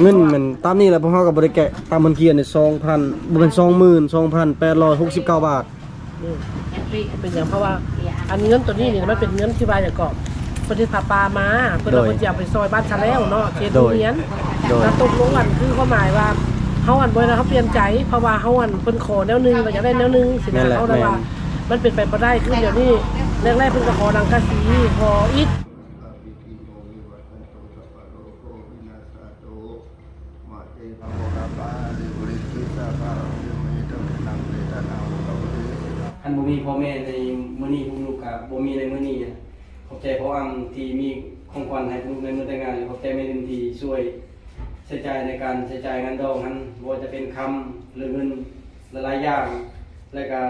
ເງິນແມ່ນຕາມນີ້ແຫຼະ ພວກເຮົາກໍບໍ່ໄດ້ແກະ ຕາມເພິ່ນຂຽນນີ້ ສອງພັນ ບໍ່ແມ່ນ ສອງໝື່ນສອງພັນແປດຮ້ອຍຫົກສິບເກົ້າບາດ. ອືມ ເປັນຫຍັງ? ເພາະວ່າອັນເງິນໂຕນີ້ນີ້ ມັນເປັນເງິນທີ່ວ່າຫຍັງເກາະ ເພິ່ນເຮັດຜ້າປ່າມາ ເພິ່ນວ່າ ໂດຍ ເພິ່ນຊິເອົາໄປຊ່ອຍບ້ານຊະແລ້ວເນາະ ເຂດ ໂດຍ ໂຮງຮຽນ. ໂດຍ ແລ້ວຕົກລົງກັນ ຄືຄວາມໝາຍວ່າ ເຮົາອັນບໍ່ໄດ້ເຮົາປ່ຽນໃຈ ເພາະວ່າເຮົາອັນ ເພິ່ນຂໍແນວໜຶ່ງ ກໍຢາກໄດ້ແນວໜຶ່ງຊີ້ນະ. ແມ່ນແຫຼະ ເຮົາລະວ່າ ແມ່ນ ມັນເປັນໄປບໍ່ໄດ້ ຄືດຽວນີ້ແລກໆ ເພິ່ນກໍຂໍສັງກະສີ ຂໍອິດ ຄັນບໍ່ມີພໍ່ແມ່ໃນມື້ນີ້ ພວກລູກກໍບໍ່ມີໃນມື້ນີ້. ຂອບໃຈພໍ່ອຳທີ່ມີຂອງຂວັນໃຫ້ພວກລູກໃນມື້ແຕ່ງງານ ແລະ ຂອບໃຈແມ່ລິນທີ່ຊ່ວຍໃຊ້ຈ່າຍໃນການໃຊ້ຈ່າຍງານດອງຫັ້ນ ບໍ່ວ່າຈະເປັນຄຳ ຫຼື ເງິນ ຫຼາຍໆຢ່າງ ແລະ ກໍ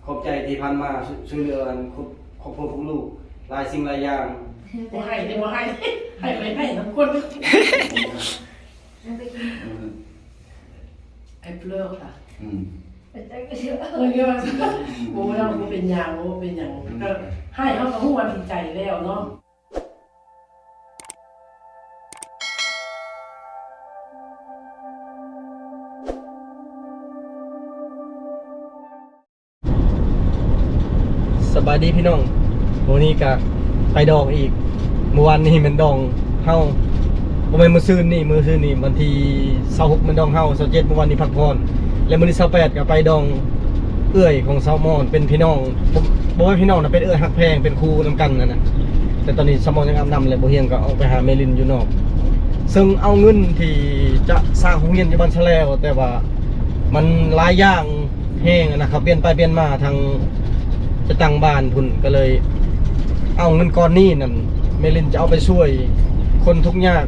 ຂອບໃຈທີ່ຜ່ານມາ ຊ່ວຍ ຊ່ວຍເຫຼືອອັນ ຄອບ ຄອບຄົວພວກລູກຫຼາຍສິ່ງຫຼາຍຢ່າງ. ບໍ່ໃຫ້ເດ້ ບໍ່ໃຫ້ ໃຫ້ໄປໃຫ້ນຳຄົນ ໄອ້ເພີລະ ອືມ ເອີ ເອີ ບໍ່ ບໍ່ເປັນຫຍັງ ບໍ່ເປັນຫຍັງ ອືມ ກໍໃຫ້ເຮົາກໍຮູ້ວ່າດີໃຈແລ້ວເນາະ. ສະບາຍດີພີ່ນ້ອງ ມື້ນີ້ກະໄປດອງອີກ. ມື້ວານນີ້ແມ່ນດອງເຮົາ ບໍ່ແມ່ນມື້ຊືນນີ້ ມື້ຊືນນີ້ວັນທີຊາວຫົກແມ່ນດອງເຮົາ ຊາວເຈັດມື້ວານນີ້ພັກຜ່ອນ ແລະ ມື້ທີຊາວແປດກະໄປດອງເອື້ອຍຂອງສາວມອນ ເປັນພີ່ນ້ອງ ບໍ່ ບໍ່ແມ່ນພີ່ນ້ອງນະ ເປັນເອື້ອຍຮັກແພງ ເປັນຄູ່ນຳກັນຫັ້ນນະ. ແຕ່ຕອນນີ້ສາວມອນຍັງອາບນ້ຳ ແລະ ບໍ່ຮຽງກະອອກໄປຫາແມ່ລິນຢູ່ນອກ ເຊິ່ງເອົາເງິນທີ່ຈະສ້າງໂຮງຮຽນຢູ່ບ້ານຊະແລ້ວ ແຕ່ວ່າມັນຫຼາຍຢ່າງ ແຮງຫັ້ນນະ ເຂົາປ່ຽນໄປປ່ຽນມາທາງຈະຕັ້ງບ້ານພຸ້ນ ກໍເລີຍເອົາເງິນກ້ອນນີ້ນັ້ນ ແມ່ລິນຈະເອົາໄປຊ່ວຍຄົນທຸກຍາກ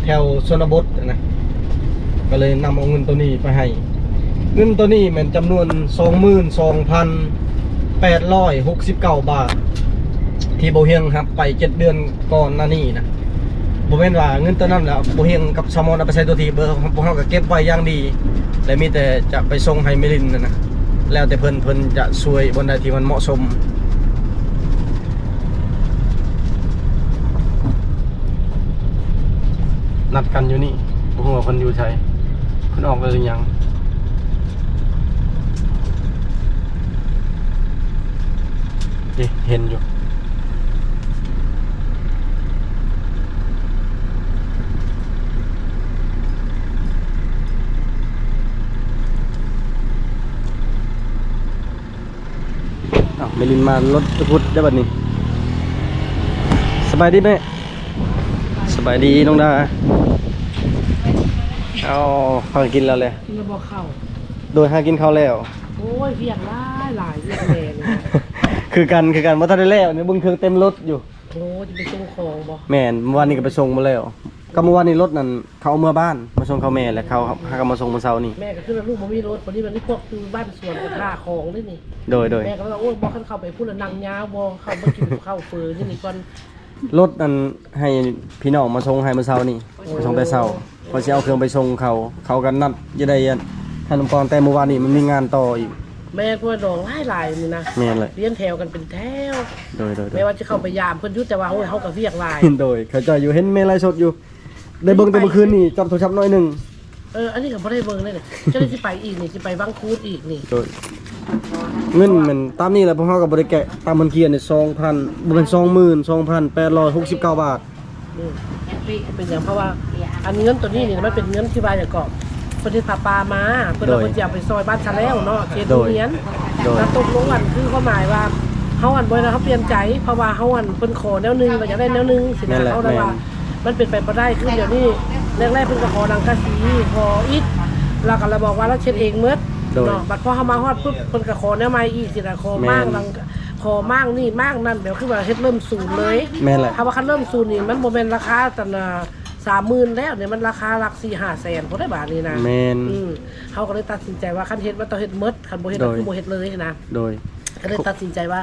ແຖວຊົນນະບົດຫັ້ນນະ ກໍເລີຍນຳເອົາເງິນໂຕນີ້ໄປໃຫ້. ເງິນໂຕນີ້ແມ່ນຈຳນວນສອງໝື່ນສອງພັນແປດຮ້ອຍຫົກສິບເກົ້າບາດ ທີ່ບໍ່ຮຽງຮັບໄປເຈັດເດືອນກ່ອນໜ້ານີ້ນະ. ບໍ່ແມ່ນວ່າເງິນໂຕນັ້ນລະບໍ່ຮຽງກັບສາວມອນເອົາໄປໃຊ້ໂຕທີ່ ເບີ ພວກເຮົາກໍເກັບໄວ້ຢ່າງດີ ແລະ ມີແຕ່ຈະໄປສົ່ງໃຫ້ແມ່ລິນຫັ້ນນະ ແລ້ວແຕ່ເພິ່ນ ເພິ່ນຈະຊ່ວຍບ່ອນໃດທີ່ມັນເໝາະສົມ. ນັດກັນຢູ່ນີ້ ບໍ່ຮູ້ວ່າເພິ່ນຢູ່ໃສ ເພິ່ນອອກແລ້ວຫຼືຍັງ. ເອີ ເຫັນຢູ່. ອ້າວ ແມ່ລິນມາລົດພຸດໄດ້ບັດນີ້. ສະບາຍດີແມ່. ສະບາຍດີນ້ອງດາ. ເອົາ ພາກັນກິນແລ້ວແຫຼະ. ກິນແລ້ວບໍ່ເຂົ້າ? ໂດຍ ຫາກິນເຂົ້າແລ້ວ. ໂອ້ຍ ວຽກຫຼາຍໆ ວຽກແນ່ນີ້. ຄືກັນ ຄືກັນ ບໍ່ທັນໄດ້ແລ້ວນີ້ ເບິ່ງເຄື່ອງເຕັມລົດຢູ່. ໂອ້ ຈະໄປສົ່ງຂອງບໍ່? ແມ່ນ ມື້ວານນີ້ກໍໄປສົ່ງມາແລ້ວ. ກໍມື້ວານນີ້ລົດນັ້ນ ເຂົາເອົາເມືອບ້ານ ມາສົ່ງເຂົາແມ່ ແລ້ວເຂົາຫາກໍມາສົ່ງມື້ເຊົ້ານີ້. ແມ່ກໍຄືລູກບໍ່ມີລົດ ບັດນີ້ມັນມີພວກຢູ່ບ້ານສວນກໍຖ້າຂອງເດ້ນີ້. ໂດຍໆ ແມ່ກໍວ່າ ໂອ້ຍ ບໍ່ ຄັນເຂົ້າໄປພຸ້ນລະນັ່ງຍາວ ບໍ່ ເຂົ້າມາກິນເຂົ້າເຝີຢູ່ນີ້ກ່ອນ. ລົດນັ້ນໃຫ້ພີ່ນ້ອງມາສົ່ງໃຫ້ມື້ເຊົ້ານີ້ ໂອ້ ມາສົ່ງແຕ່ເຊົ້າ ເພິ່ນຊິເອົາເຄື່ອງໄປສົ່ງເຂົາ ເຂົາກໍນັດຢູ່ໃນອັນ ທ່ານນຳກອນ ແຕ່ມື້ວານນີ້ມັນມີງານຕໍ່ອີກ. ແມ່ນ ເພາະວ່າດອງຫຼາຍໆນີ້ນະ. ແມ່ນແຫຼະ ລຽນແຖວກັນເປັນແຖວ. ໂດຍໆໆ ແມ່ວ່າຈະເຂົ້າໄປຢາມເພິ່ນຢູ່ ແຕ່ວ່າ ໂອ້ຍ ເຮົາກໍວຽກຫຼາຍ. ໂດຍ ເຂົ້າໃຈຢູ່ ເຫັນແມ່ໄລຟ໌ສົດຢູ່. ໄດ້ເບິ່ງແຕ່ມື້ຄືນນີ້ ຈັບໂທລະສັບໜ້ອຍໜຶ່ງ. ເອີ ອັນນີ້ກໍບໍ່ໄດ້ເບິ່ງເລີຍ ຈະໄດ້ຊິໄປອີກນີ້ ຊິໄປວັງຄູດອີກນີ້. ໂດຍ ເງິນແມ່ນຕາມນີ້ແຫຼະ ພວກເຮົາກໍບໍ່ໄດ້ແກະ ຕາມເພິ່ນຂຽນນີ້ ສອງພັນ ບໍ່ແມ່ນ ສອງໝື່ນສອງພັນແປດຮ້ອຍຫົກສິບເກົ້າບາດ. ອືມ ເປັນຫຍັງ? ເພາະວ່າອັນເງິນໂຕນີ້ນີ້ ມັນເປັນເງິນທີ່ວ່າຫຍັງເກາະ ເພິ່ນເຮັດຜ້າປ່າມາ ເພິ່ນວ່າ ໂດຍ ເພິ່ນຊິເອົາໄປຊ່ອຍບ້ານຊະແລ້ວເນາະ ເຂດ ໂດຍ ໂຮງຮຽນ. ໂດຍ ແລ້ວຕົກລົງກັນ ຄືຄວາມໝາຍວ່າ ເຮົາອັນບໍ່ໄດ້ເຮົາປ່ຽນໃຈ ເພາະວ່າເຮົາອັນ ເພິ່ນຂໍແນວໜຶ່ງ ກໍຢາກໄດ້ແນວໜຶ່ງຊີ້ນະ. ແມ່ນແຫຼະ ເຮົາລະວ່າ ແມ່ນ ມັນເປັນໄປບໍ່ໄດ້ ຄືດຽວນີ້ແລກໆ ເພິ່ນກໍຂໍສັງກະສີ ຂໍອິດ ແລ້ວກໍລະບອກວ່າລາວເຮັດເອງໝົດ. ໂດຍ ເນາະ ບັດພໍເຮົາມາຮອດປຶບ ເພິ່ນກໍຂໍແນວໃໝ່ອີກຊີ້ນະ ຂໍມ້າງ ແມ່ນ ຫຼັງ ຂໍມ້າງນີ້ມ້າງນັ້ນ ແບບຄືວ່າເຮັດເລີ່ມສູນເລີຍ. ແມ່ນແຫຼະ ຖ້າວ່າຄັນເລີ່ມສູນນີ້ ມັນບໍ່ແມ່ນລາຄາ ອັນນ່າ ສາມໝື່ນແລ້ວນີ້ ມັນລາຄາຫຼັກສີ່ຫ້າແສນພຸ້ນໄດ໋ບາດນີ້ນະ. ແມ່ນ ອືມ ເຮົາກໍເລີຍຕັດສິນໃຈວ່າ ຄັນເຮັດມັນຕ້ອງເຮັດໝົດ ຄັນບໍ່ເຮັດກໍຄືບໍ່ເຮັດເລີຍນະ. ໂດຍ ກໍເລີຍຕັດສິນໃຈວ່າ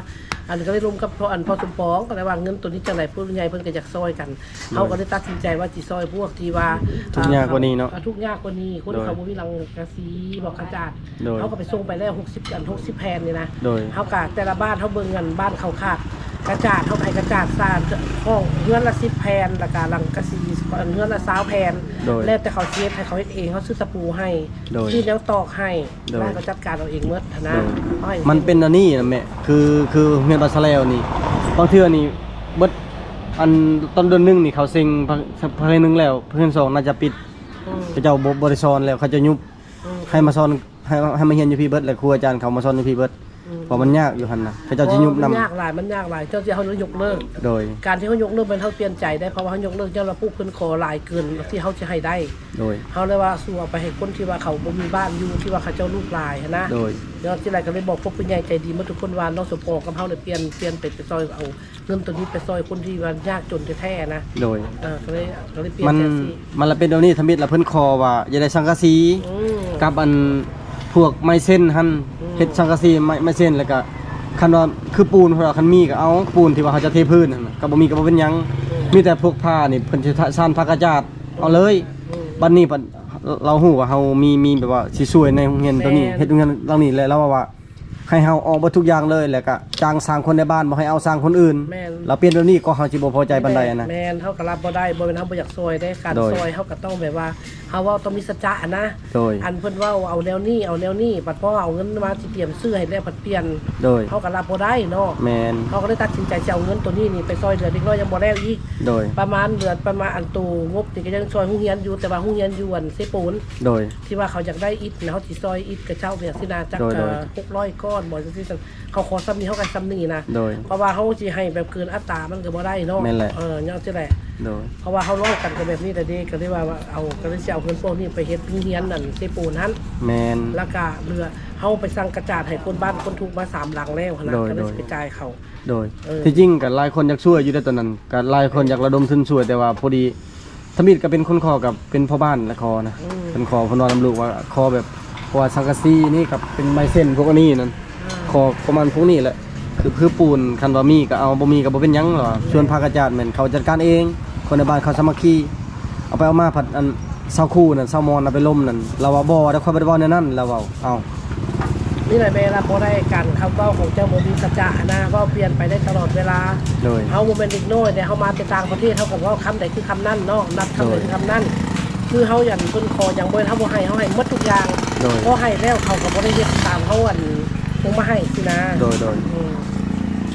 ອັນນີ້ກໍເລີຍລົມກັບ ອັນ ພໍ່ສົມປອງ ກໍເລີຍວ່າເງິນໂຕນີ້ຈັ່ງໃດ ຜູ້ໃຫຍ່ເພິ່ນກໍຢາກຊ່ອຍກັນ. ໂດຍ ເຮົາກໍເລີຍຕັດສິນໃຈວ່າຊິຊ່ອຍພວກທີ່ວ່າ ທຸກຍາກກວ່ານີ້ເນາະ ອາ ທຸກຍາກກວ່ານີ້ ຄົນ ໂດຍ ເຂົາບໍ່ມີສັງກະສີ ບໍ່ຂະຈາດ. ໂດຍ ເຮົາກໍໄປສົ່ງໄປແລ້ວຫົກສິບ ອັນ ຫົກສິບແຜ່ນນີ້ນະ. ໂດຍ ເຮົາກໍແຕ່ລະບ້ານ ເຮົາເບິ່ງອັນບ້ານເຂົາຂາດ ກະຈາດ ເຮົາໃຫ້ກະຈາດສານ ຫ້ອງເຮືອນລະສິບແຜ່ນ ແລ້ວກະສັງກະສີເຮືອນລະຊາວແຜ່ນ ໂດຍ ແລ້ວແຕ່ເຂົາຊິເຮັດ ໃຫ້ເຂົາເຮັດເອງ ເຮົາຊື້ຕະປູໃຫ້ ໂດຍ ຊື້ແນວຕອກໃຫ້ ໂດຍ ແລ້ວໃຫ້ເຂົາຈັດການເອົາເອງໝົດຫັ້ນນະ ໂດຍ ເຮົາໃຫ້ ມັນເປັນອັນນີ້ນະແມ່ ຄື ຄືໂຮງຮຽນບ້ານສະແລວນີ້ ບາງເທື່ອນີ້ເບິດ ອັນ ຕອນເດືອນໜຶ່ງນີ້ເຂົາເຊັງພາກ ພາກໜຶ່ງແລ້ວ ພາກສອງໜ້າຈະປິດ ອືມ ເຂົາເຈົ້າບໍ່ ບໍ່ໄດ້ສອນແລ້ວ ເຂົາເຈົ້າຍຸບ ອືມ ໃຫ້ມາສອນ ໃຫ້ ໃຫ້ມາຮຽນຢູ່ພີ້ເບິດ ແລະ ຄູອາຈານເຂົາມາສອນຢູ່ພີ້ເບິດ ອືມ ເພາະມັນຍາກຢູ່ຫັ້ນນະ ເຂົາເຈົ້າຊິຍຸບນຳ ມັນຍາກຫຼາຍ ມັນຍາກຫຼາຍ ເຈົ້າຊິເຮົາຍົກເລີກ ໂດຍ ການທີ່ເຮົາຍົກເລີກແມ່ນເຮົາປ່ຽນໃຈໄດ້ ເພາະວ່າເຮົາຍົກເລີກຍ້ອນວ່າພວກເພິ່ນຂໍຫຼາຍເກີນທີ່ເຮົາຊິໃຫ້ໄດ້ ໂດຍ ເຮົາເລີຍວ່າສູ້ເອົາໄປໃຫ້ຄົນທີ່ວ່າເຂົາບໍ່ມີບ້ານຢູ່ ທີ່ວ່າເຂົາເຈົ້າລູກຫຼາຍຫັ້ນນະ ໂດຍ ຍ້ອນຊິຫຼາຍກໍເລີຍບອກພວກຜູ້ໃຫຍ່ໃຈດີໝົດທຸກຄົນວ່າ ນ້ອງສົມປອງກັບເຮົານີ້ປ່ຽນ ປ່ຽນໄປ ໄປຊ່ອຍເອົາ ເງິນໂຕນີ້ໄປຊ່ອຍຄົນທີ່ວ່າຍາກຈົນແທ້ໆນະ ໂດຍ ເອີ ກໍເລີຍ ກໍເລີຍປ່ຽນ ມັນ ຈັ່ງຊີ້ ມັນລະເປັນແນວນີ້ ທຳອິດລະເພິ່ນຂໍວ່າຢາກໄດ້ສັງກະສີ ອືມ ກັບອັນພວກໄມ້ເຊັນຫັ້ນ ອືມ ເຮັດສັງກະສີ ໄມ້ ໄມ້ເຊັນ ແລ້ວກະຄັນວ່າຄືປູນ ເພິ່ນວ່າຄັນມີກໍເອົາ ປູນທີ່ວ່າເຮົາຈະເທພື້ນຫັ້ນນະ ກໍບໍ່ມີກໍບໍ່ເປັນຫຍັງ ອືມ ມີແຕ່ພວກຜ້ານີ້ ເພິ່ນຊິສານຜ້າກະຈາດເອົາເລີຍ ອືມ ບັດນີ້ເພິ່ນ ລາວຮູ້ວ່າເຮົາມີ ມີແບບວ່າຊິຊ່ວຍໃນໂຮງຮຽນໂຕນີ້ ແມ່ນ ເຮັດໂຮງຮຽນຫຼັງນີ້ ແລະ ລາວເວົ້າວ່າ ໃຫ້ເຮົາອອກເບິດທຸກຢ່າງເລີຍ ແລ້ວກະຈ້າງຊ່າງຄົນໃນບ້ານ ບໍ່ໃຫ້ເອົາຊ່າງຄົນອື່ນ ແມ່ນ ລາວປ່ຽນແບບນີ້ກໍເຮົາຊິບໍ່ພໍໃຈປານໃດຫັ້ນນະ ແມ່ນ ເຮົາກໍຮັບບໍ່ໄດ້ ບໍ່ແມ່ນເຮົາບໍ່ຢາກຊ່ອຍເດ້ ການ ໂດຍ ຊ່ອຍເຮົາກໍຕ້ອງແບບວ່າ ເຮົາເວົ້າຕ້ອງມີສັດຈະຫັ້ນນະ ໂດຍ ອັນເພິ່ນເວົ້າເອົາແນວນີ້ ເອົາແນວນີ້ ບັດພໍເອົາເງິນມາຊິຕຽມຊື້ໃຫ້ແລ້ວ ພັດປ່ຽນ ໂດຍ ເຮົາກໍຮັບບໍ່ໄດ້ເນາະ ແມ່ນ ເຮົາກໍເລີຍຕັດສິນໃຈຊິເອົາເງິນໂຕນີ້ນີ້ໄປຊ່ອຍເຫຼືອເດັກນ້ອຍຍັງບໍ່ແລ້ວອີກ ໂດຍ ປະມານເຫຼືອ ປະມານ ອັນໂຕງົບນີ້ກໍຍັງຊ່ອຍໂຮງຮຽນຢູ່ ແຕ່ວ່າໂຮງຮຽນຢູ່ອັນເຊໂປນ ໂດຍ ທີ່ວ່າເຂົາຢາກໄດ້ອິດນະ ເຮົາຊິຊ່ອຍອິດຂະເຈົ້າແບບຊີ້ນະ ຈັກ ໂດຍ ເອີ ໂດຍ ຫົກຮ້ອຍກ້ອນບໍ ຈັ່ງຊີ້ຊັ້ນ ເຂົາຂໍສ່ຳນີ້ເຮົາກໍສ່ຳນີ້ນະ ໂດຍ ເພາະວ່າເຮົາຊິໃຫ້ແບບເກີນອັດຕາມັນກໍບໍ່ໄດ້ເນາະ ແມ່ນແຫຼະ ເອີ ຍ້ອນຈັ່ງໃດ ໂດຍ ເພາະວ່າເຮົາເວົ້າກັນກໍແບບນີ້ແຫຼະເດ້ ກໍເລີຍວ່າເອົາ ກໍເລີຍຊິເອົາເງິນພວກນີ້ໄປເຮັດໂຮງຮຽນນັ້ນເຊໂປນຫັ້ນ ແມ່ນ ແລ້ວກໍເຫຼືອເຮົາໄປສັ່ງກະຈາດໃຫ້ຄົນບ້ານຄົນທຸກມາສາມຫຼັງແລ້ວຫັ້ນນະ ໂດຍ ກໍເລີຍ ໂດຍ ຊິໄປຈ່າຍເຂົາ ໂດຍ ເອີ ທີ່ຈິງກໍຫຼາຍຄົນຢາກຊ່ວຍຢູ່ເດ້ຕອນນັ້ນ ກໍຫຼາຍຄົນຢາກລະດົມທຶນຊ່ວຍ ແຕ່ວ່າພໍດີ ທຳອິດກໍເປັນຄົນຂໍ ກໍເປັນພໍ່ບ້ານແຫຼະຂໍນະ ອືມ ເພິ່ນຂໍ ເພິ່ນເວົ້ານຳລູກວ່າຂໍແບບ ເພາະວ່າສັງກະສີນີ້ກັບເປັນໄມ້ເຊັນພວກອັນນີ້ນັ້ນ ອືມ ຂໍປະມານພວກນີ້ແຫຼະ ຄື ຄືປູນ ຄັນວ່າມີກໍເອົາ ບໍ່ມີກໍບໍ່ເປັນຫຍັງ ລາວວ່າ ສ່ວນຜ້າກະຈາດແມ່ນເຂົາຈັດການເອງ ຄົນໃນບ້ານເຂົາສາມັກຄີ ເອົາໄປເອົາມາພັດ ອັນຊາວຄູນັ້ນ ຊາວມອນເອົາໄປລົມນັ້ນ ລາວວ່າ ບໍ່ ດຽວຂ້ອຍບໍ່ໄດ້ເວົ້າແນວນັ້ນ ລາວເວົ້າ ເອົ້າ ນີ້ແຫຼະແມ່ ລະບໍ່ໄດ້ການຄຳເວົ້າຂອງເຈົ້າບໍ່ມີສັດຈະຫັ້ນນະ ເວົ້າປ່ຽນໄປໄດ້ຕະຫຼອດເວລາ ໂດຍ ເຮົາບໍ່ແມ່ນເດັກນ້ອຍເດ້ ເຮົາມາແຕ່ຕ່າງປະເທດ ເຮົາກໍເວົ້າຄຳໃດຄືຄຳນັ້ນເນາະ ນັດຄຳໃດຄືຄຳນັ້ນ ໂດຍ ຄືເຮົາຫຍັງເພິ່ນຂໍຫຍັງບໍ່ແມ່ນເຮົາບໍ່ໃຫ້ ເຮົາໃຫ້ໝົດທຸກຢ່າງ ໂດຍ ເພາະໃຫ້ແລ້ວເຂົາກໍບໍ່ໄດ້ເຮັດຕາມເຮົາອັນ ຄົງມາໃຫ້ຊີ້ນະ ໂດຍ ໂດຍ ອືມ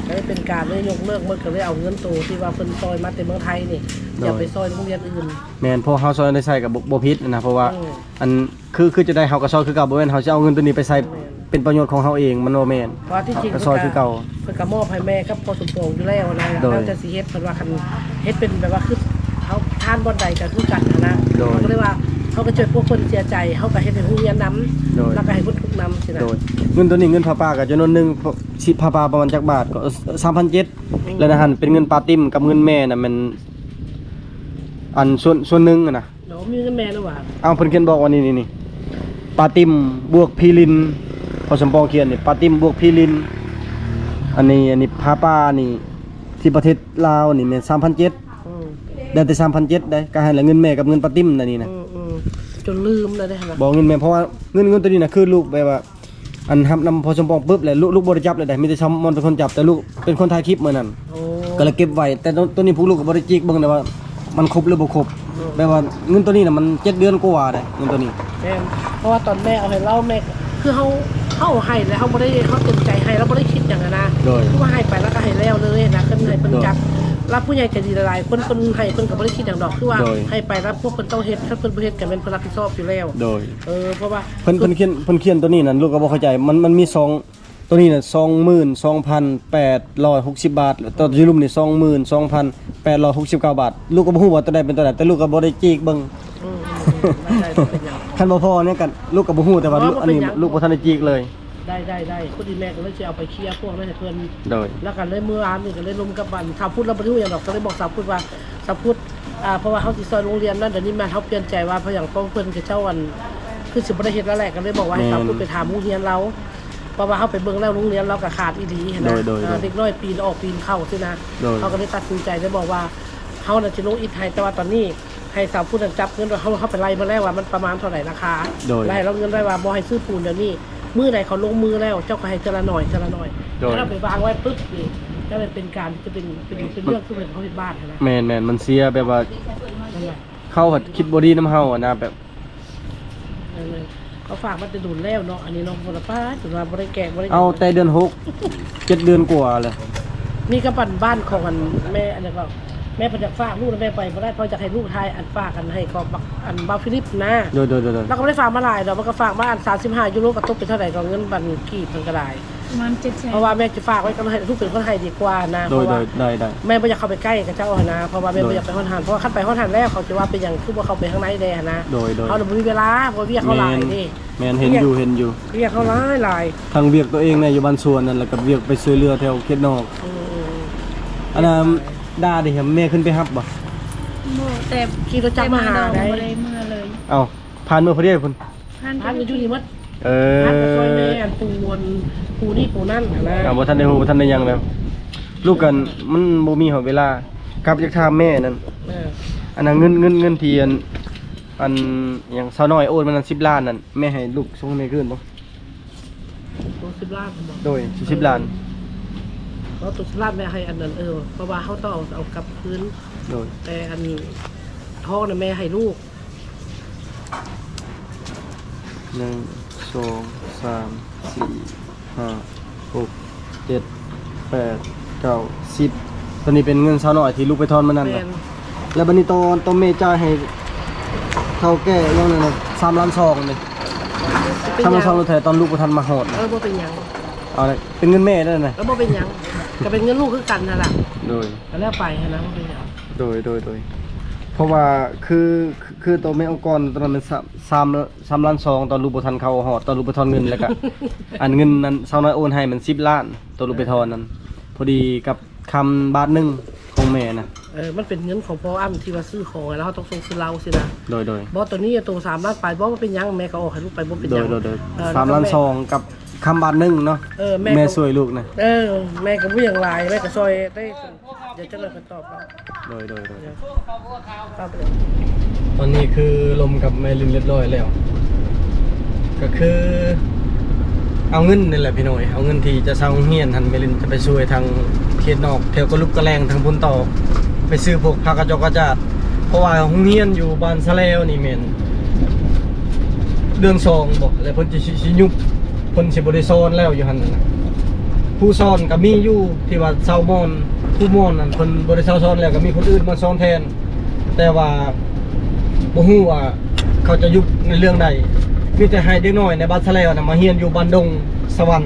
ກໍເລີຍເປັນການເລີຍຍົກເລີກໝົດ ກໍເລີຍເອົາເງິນໂຕທີ່ວ່າເພິ່ນຊ່ອຍມາແຕ່ເມືອງໄທນີ້ ໂດຍ ຢ່າໄປຊ່ອຍໂຮງຮຽນອື່ນ ແມ່ນ ເພາະເຮົາຊ່ອຍໄດ້ໃຊ້ກໍບໍ່ ບໍ່ຜິດນະ ເພາະວ່າ ອືມ ອັນ ຄື ຄືຈະໄດ້ເຮົາກໍຊ່ອຍຄືເກົ່າ ບໍ່ແມ່ນເຮົາຊິເອົາເງິນໂຕນີ້ໄປໃຊ້ ແມ່ນ ເປັນປະໂຫຍດຂອງເຮົາເອງ ມັນບໍ່ແມ່ນ ເພາະວ່າທີ່ຈິງເຮົາກໍຊ່ອຍຄືເກົ່າ ເພິ່ນກໍມອບໃຫ້ແມ່ກັບພໍ່ສົມປອງຢູ່ແລ້ວນະ ໂດຍ ແລ້ວແຕ່ຊິເຮັດ ເພິ່ນວ່າຄັນເຮັດເປັນແບບວ່າຄືເຮົາທານບ່ອນໃດກໍຄືກັນຫັ້ນນະ ໂດຍ ເຮົາກໍເລີຍວ່າເຮົາກໍຊ່ວຍພວກເພິ່ນເສຍໃຈ ເຮົາກໍເຮັດໃຫ້ໂຮງຮຽນນຳ ໂດຍ ແລ້ວກໍໃຫ້ເພິ່ນທຸກນຳຊີ້ນະ ໂດຍ ເງິນໂຕນີ້ເງິນຜ້າປ່າກໍຈຳນວນໜຶ່ງ ຊິຜ້າປ່າປະມານຈັກບາດກໍ ສາມພັນເຈັດ ອືມ ແລ້ວໃນຫັ້ນເປັນເງິນປາຕິມກັບເງິນແມ່ນະ ແມ່ນ ອັນ ສ່ວນ ສ່ວນໜຶ່ງຫັ້ນນະ ໂດ ມີເງິນແມ່ນະຫວາ ເອົ້າ ເພິ່ນຂຽນບອກວ່ານີ້ ນີ້ ນີ້ ປາຕິມບວກພີລິນ ພໍ່ສົມປອງຂຽນນີ້ ປາຕິມບວກພີລິນ ອັນນີ້ ອັນນີ້ຜ້າປ່ານີ້ ທີ່ປະເທດລາວນີ້ແມ່ນສາມພັນເຈັດ ອືມ ໄດ້ແຕ່ສາມພັນເຈັດໄດ໋ ກໍໃຫ້ລະເງິນແມ່ກັບເງິນປາຕິມນະນີ້ນະ ອືມໆ ຈົນລືມແລ້ວເດ້ຫັ້ນນະ ບໍ່ ເງິນແມ່ ເພາະວ່າເງິນ ເງິນໂຕນີ້ນະ ຄືລູກແບບວ່າ ອັນຮັບນຳພໍ່ສົມປອງປຶບແລ້ວ ລູກ ລູກບໍ່ໄດ້ຈັບເລີຍເດ້ ມີແຕ່ຊາວມອນເປັນຄົນຈັບ ແຕ່ລູກເປັນຄົນຖ່າຍຄລິບມື້ນັ້ນ ໂອ້ ກໍເລີຍເກັບໄວ້ ແຕ່ໂຕ ໂຕນີ້ພວກລູກກໍບໍ່ໄດ້ຈີກເບິ່ງເດ້ວ່າມັນຄົບຫຼືບໍ່ຄົບ ອືມ ແບບວ່າເງິນໂຕນີ້ນະມັນເຈັດເດືອນກວ່າເດ້ ເງິນໂຕນີ້ ແມ່ນ ເພາະວ່າຕອນແມ່ເອົາໃຫ້ລາວ ແມ່ ຄືເຮົາ ເຮົາໃຫ້ແລ້ວເຮົາບໍ່ໄດ້ ເຮົາເຕັມໃຈໃຫ້ ລາວບໍ່ໄດ້ຄິດຫຍັງຫັ້ນນະ ໂດຍ ຄືວ່າໃຫ້ໄປແລ້ວກໍໃຫ້ແລ້ວເລີຍຫັ້ນນະ ຄັນໃຫ້ເພິ່ນ ໂດຍ ຈັບ ລະຜູ້ໃຫຍ່ໃຈດີຫຼາຍໆຄົນ ເພິ່ນໃຫ້ເພິ່ນກໍບໍ່ໄດ້ຄິດຫຍັງດອກ ຄືວ່າ ໂດຍ ໃຫ້ໄປແລ້ວພວກເພິ່ນຕ້ອງເຮັດ ຄັນເພິ່ນບໍ່ເຮັດກໍແມ່ນເພິ່ນຮັບຜິດຊອບຢູ່ແລ້ວ ໂດຍ ເອີ ເພາະວ່າ ເພິ່ນ ເພິ່ນຂຽນ ເພິ່ນຂຽນໂຕນີ້ນັ້ນ ລູກກໍບໍ່ເຂົ້າໃຈ ມັນ ມັນມີສອງ ໂຕນີ້ນະ ສອງໝື່ນສອງພັນແປດຮ້ອຍຫົກສິບບາດ ແລ້ວໂຕຢູ່ລຸ່ມນີ້ ສອງໝື່ນສອງພັນແປດຮ້ອຍຫົກສິບເກົ້າບາດ ລູກກໍບໍ່ຮູ້ວ່າໂຕໃດເປັນໂຕໃດ ແຕ່ລູກກໍບໍ່ໄດ້ຈີກເບິ່ງ ອືມໆໆ ໄດ້ໆ ບໍ່ເປັນຫຍັງ ຄັນບໍ່ພໍນີ້ກໍ ລູກກໍບໍ່ຮູ້ ແຕ່ວ່າ ບໍ່ ອັນນີ້ ບໍ່ເປັນຫຍັງ ລູກບໍ່ທັນໄດ້ຈີກເລີຍ ໄດ້ໆໆ ພໍດີແມ່ກໍເລີຍຊິເອົາໄປເຄລຍພວກນັ້ນໃຫ້ເພິ່ນ ໂດຍ ແລ້ວກໍເລີຍມື້ວານນີ້ກໍເລີຍລົມກັບອັນ ຊາວພຸດລະບໍ່ຮູ້ຫຍັງດອກ ກໍເລີຍບອກຊາວພຸດວ່າ ຊາວພຸດ ອ່າ ເພາະວ່າເຮົາຊິຊ່ອຍໂຮງຮຽນນັ້ນ ດຽວນີ້ແມ່ນເຮົາປ່ຽນໃຈວ່າ ເພາະຫຍັງ ເພາະເພິ່ນ ເຂົາເຈົ້າ ອັນ ຄືຊິບໍ່ໄດ້ເຮັດແລ້ວແຫຼະ ກໍເລີຍບອກວ່າໃຫ້ ແມ່ນ ຊາວພຸດໄປຖາມໂຮງຮຽນລາວ ເພາະວ່າເຮົາໄປເບິ່ງແລ້ວໂຮງຮຽນລາວກໍຂາດອີ່ຫຼີຫັ້ນນະ ໂດຍໆໆ ເອີ ເດັກນ້ອຍປີນອອກປີນເຂົ້າຊີ້ນະ ໂດຍ ເຮົາກໍເລີຍຕັດສິນໃຈໄດ້ບອກວ່າ ເຮົານະຊິລົງອິດໃຫ້ ແຕ່ວ່າຕອນນີ້ໃຫ້ຊາວພຸດນັ້ນຈັບເງິນ ເຮົາ ເຮົາໄປໄລ່ມາແລ້ວວ່າມັນປະມານເທົ່າໃດລາຄາ ໂດຍ ໄລ່ລາວເງິນໄວ້ວ່າບໍ່ໃຫ້ຊື້ປູນດຽວນີ້ ມື້ໃດເຂົາລົງມືແລ້ວ ເຈົ້າກໍໃຫ້ເທື່ອລະໜ້ອຍ ເທື່ອລະໜ້ອຍ ໂດຍ ແລ້ວເຮົາໄປວາງໄວ້ປຶບນີ້ ກໍເລີຍເປັນການທີ່ຈະເປັນ ເປັນ ເປັນເລື່ອງຄືເພິ່ນເຂົາເຮັດບ້ານຫັ້ນນະ ແມ່ນໆ ມັນເສຍແບບວ່າ ນັ້ນແຫຼະ ເຂົາພັດຄິດບໍ່ດີນຳເຮົາຫັ້ນນະ ແບບ ເອີ ເຂົາຝາກມາແຕ່ດົນແລ້ວເນາະ ອັນນີ້ເນາະ ບໍ່ໄດ້ປາ ຈົນວ່າບໍ່ໄດ້ແກະ ບໍ່ໄດ້ ເອົາແຕ່ເດືອນຫົກ ເຈັດເດືອນກວ່າແລ້ວ ມີກັບອັນບ້ານຂອງອັນແມ່ ອັນນັ້ນກໍ ແມ່ເພິ່ນຢາກຝາກລູກ ແມ່ໄປບໍ່ໄດ້ ເພາະຢາກໃຫ້ລູກຖ່າຍ ອັນ ຝາກອັນໃຫ້ຂອງບັກ ອັນບ່າວຟີລິບນະ ໂດຍໆໆໆ ລາວກໍບໍ່ໄດ້ຝາກມາຫຼາຍດອກ ມັນກໍຝາກມາອັນສາມສິບຫ້າຢູໂຣ ກໍຕົກເປັນເທົ່າໃດກໍເງິນບັດນີ້ກີບເພິ່ນກໍໄດ້ ປະມານເຈັດແສນ ເພາະວ່າແມ່ຈະຝາກໄວ້ກັບໃຫ້ ລູກເປັນຄົນໃຫ້ດີກວ່ານະ ໂດຍ ເພາະວ່າ ໂດຍ ໄດ້ໆ ແມ່ບໍ່ຢາກເຂົ້າໄປໃກ້ເຂົາເຈົ້າຫັ້ນນະ ເພາະວ່າແມ່ ໂດຍ ບໍ່ຢາກໄປຮອດຫັ້ນ ເພາະວ່າຄັນໄປຮອດຫັ້ນແລ້ວ ເຂົາຈະວ່າເປັນຫຍັງຄືບໍ່ເຂົ້າໄປທາງໃນແດ່ຫັ້ນນະ ໂດຍໆ ເຮົານະບໍ່ມີເວລາ ເພາະວ່າວຽກເຮົາຫຼາຍເດ້ ແມ່ນໆ ເຫັນຢູ່ ເຫັນຢູ່ ວຽກເຮົາຫຼາຍໆ ທັງວຽກຕົວເອງແດ່ຢູ່ບ້ານສວນນັ້ນ ແລ້ວກໍວຽກໄປຊ່ວຍເຫຼືອແຖວເຂດນອກ ອືມໆໆ ອັນນັ້ນ ດາເດ ແມ່ຂຶ້ນໄປຮັບບໍ່? ບໍ່ ແຕ່ຂີ່ລົດຈັກມາຫາໄດ໋ ບໍ່ໄດ້ເມືອເລີຍ ເອົ້າ ຜ່ານເມືອພໍດີພຸ້ນ ຜ່ານ ຜ່ານຢູ່ນີ້ໝົດ ເອີ ຜ່ານໄປຊ່ອຍແມ່ ອັນປູ່ ອັນປູ່ນີ້ປູ່ນັ້ນຫັ້ນນະ ອ່າ ບໍ່ທັນໄດ້ຮູ້ ບໍ່ທັນໄດ້ຫຍັງແລ້ວ ລູກກັນ ມັນບໍ່ມີຮອດເວລາ ກັບຢາກຖາມແມ່ນັ້ນ ເອີ ອັນນັ້ນເງິນ ເງິນ ເງິນທີ່ອັນ ອັນຫຍັງ ສາວນ້ອຍໂອນມານັ້ນ ສິບລ້ານນັ້ນ ແມ່ໃຫ້ລູກສົ່ງໃຫ້ແມ່ຄືນບໍ່? ໂຕສິບລ້ານຫັ້ນບໍ່? ໂດຍ ສິບລ້ານ ເອີ ເພາະໂຕສິບລ້ານແມ່ໃຫ້ອັນນັ້ນ ເອີ ເພາະວ່າເຮົາຕ້ອງເອົາ ເອົາກັບຄືນ ໂດຍ ແຕ່ອັນທອງນະແມ່ໃຫ້ລູກ ໜຶ່ງ ສອງ ສາມ ສີ່ ຫ້າ ຫົກ ເຈັດ ແປດ ເກົ້າ ສິບ ໂຕນີ້ເປັນເງິນສາວນ້ອຍທີ່ລູກໄປທອນມານັ້ນ ແມ່ນ ແລ້ວບັດນີ້ຕອນ ຕອນແມ່ຈ່າຍໃຫ້ເຖົ້າແກ່ຫຍັງນັ້ນນະ ສາມລ້ານສອງນີ້ ສາມລ້ານສອງ ແທ້ຕອນລູກບໍ່ທັນມາຮອດ ເອີ ບໍ່ເປັນຫຍັງ ເອົາລະ ເປັນເງິນແມ່ນັ້ນນະ ເອີ ບໍ່ເປັນຫຍັງ ກໍເປັນເງິນລູກຄືກັນຫັ້ນລະ ໂດຍ ກໍແລ້ວໄປຫັ້ນນະ ບໍ່ເປັນຫຍັງ ໂດຍ ໂດຍ ໂດຍ ເພາະວ່າຄື ຄື ຄືໂຕແມ່ອົງກອນຕອນນັ້ນມັນ ສາມ ສາມ ສາມລ້ານສອງ ຕອນລູກບໍ່ທັນເຂົ້າຮອດ ຕອນລູກໄປທອນເງິນ ແລ້ວກະ ອັນເງິນນັ້ນສາວນ້ອຍໂອນໃຫ້ມັນສິບລ້ານ ຕອນລູກໄປທອນນັ້ນ ພໍດີກັບຄຳບາດໜຶ່ງຂອງແມ່ນະ ເອີ ມັນເປັນເງິນຂອງພໍ່ອ້ຳທີ່ວ່າຊື້ຂອງ ແລ້ວເຮົາຕ້ອງສົ່ງຄືລາວຊີ້ນະ ໂດຍໆ ບໍ່ ໂຕນີ້ໂຕສາມລ້ານປາຍ ບໍ່ ບໍ່ເປັນຫຍັງ ແມ່ກໍອອກໃຫ້ລູກໄປ ບໍ່ເປັນຫຍັງ ໂດຍໆ ເອີ ສາມລ້ານສອງ ກັບຄຳບາດໜຶ່ງເນາະ ເອີ ແມ່ ແມ່ຊ່ວຍລູກນະ ເອີ ແມ່ກໍບໍ່ຫຍັງຫຼາຍ ແມ່ກໍຊ່ອຍໄດ້ ດຽວຈັກໜ່ອຍເພິ່ນຕອບເນາະ ໂດຍ ໂດຍ ໂດຍ ຕອນນີ້ຄືລົມກັບແມ່ລິນຮຽບຮ້ອຍແລ້ວ ກໍຄືເອົາເງິນນີ້ແຫຼະພີ່ນ້ອງເອີຍ ເອົາເງິນທີ່ຈະສ້າງໂຮງຮຽນຫັ້ນ ແມ່ລິນຈະໄປຊ່ວຍທາງເຂດນອກ ແຖວກະລຸກກະແລງທາງພຸ້ນຕໍ່ ໄປຊື້ພວກຜັກກະຈອກກະຈາດ ເພາະວ່າໂຮງຮຽນຢູ່ບ້ານສະແລວນີ້ແມ່ນເດືອນສອງບໍ ແລ້ວເພິ່ນຊິ ຊິ ຊິຍຸບ ເພິ່ນຊິບໍ່ໄດ້ສອນແລ້ວຢູ່ຫັ້ນນະ ຜູ້ສອນກໍມີຢູ່ທີ່ວ່າເຊົາມອນ ຜູ້ມອນນັ້ນເພິ່ນບໍ່ໄດ້ເຊົາສອນແລ້ວ ກໍມີຄົນອື່ນມາສອນແທນ ແຕ່ວ່າບໍ່ຮູ້ວ່າເຂົາຈະຍຸບໃນເລື່ອງໃດ ມີແຕ່ໃຫ້ເດັກນ້ອຍໃນບ້ານສະແລວນະມາຮຽນຢູ່ບ້ານດົງສະຫວັນ